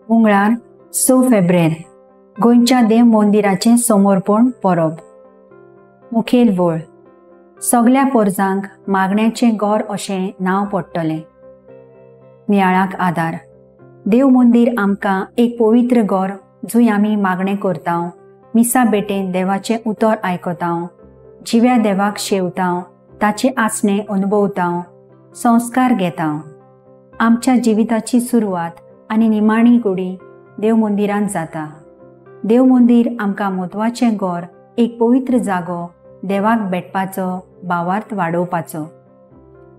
मंगळार 6 फेब्रेर गोंयच्या देव मंदिराचें समर्पण परब. मुखेल वळ सगल्या पोरजांक मागण्याचें गोर अशें नांव पडटलें. नियाळाक आदार. देव मंदीर आमकां एक पवित्र गोर जंय आमी मागणें करता, मिसा बेटेन देवाचें उतर आयकता, जिव्या देवाक शेवता, ताचे आसणे अनुभवता, संस्कार घेता. आमच्या जिविताची सुरवात आनी निमाणी गोडी देव मंदिरांत जाता. देव मंदीर आमकां म्हत्वाचें गोर, एक पवित्र जागो देवाक भेटपाचो, भावार्थ वाडोवपाचो.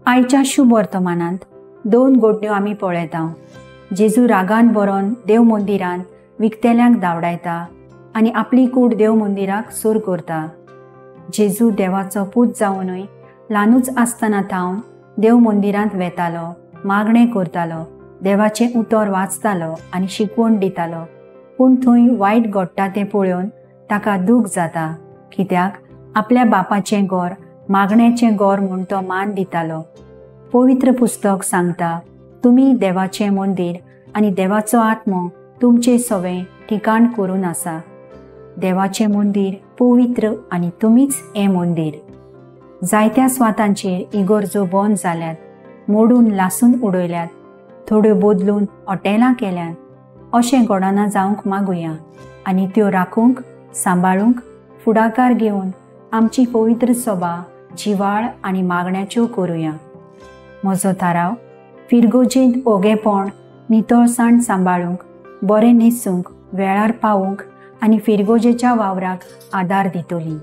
आयच्या शुभ वर्तमानांत 2 घडण्यो आमी पळयता. जेजू रागान बरोवन देव मंदिरांत विकतेल्यांक धांवडायता आनी आपली कूड देव मंदिराक सूर करता. जेजू देवाचो पूत जावनूय ल्हानूच आसतना थावन देव मंदिरांत वेतालो, मागणें करतालो, देवाचें उतर वाचतालो आनी शिकवण दितालो. पूण थंय वायट घडटा तें पळोवन ताका दूख जाता, कित्याक आपल्या बापाचें गोर मागण्याचें गोर म्हूण तो मान दितालो. पवित्र पुस्तक सांगता, तुमी देवाचें मंदीर आनी देवाचो आत्मो तुमचे सवें ठिकाण करून आसा. देवाचें मंदीर पवित्र आनी तुमीच हें मंदीर. जायत्या स्वातांचेर इगर्जो बंद जाल्यात, मोडून लासून उडयल्यात, थोड्यो बदलून हॉटेलां केल्यात. अशें घडना जावंक मागुया आनी त्यो राखूंक, सांबाळूंक फुडाकार घेवन आमची पवित्र सभा जिवाळ आनी मागण्याच्यो करुया. म्हजो थाराव, फिरगोजेंत ओगेपण, नितळसाण सांबाळूंक, बरें न्हेसूंक, वेळार पावूंक आनी फिरगोजेच्या वावराक आदार दितली.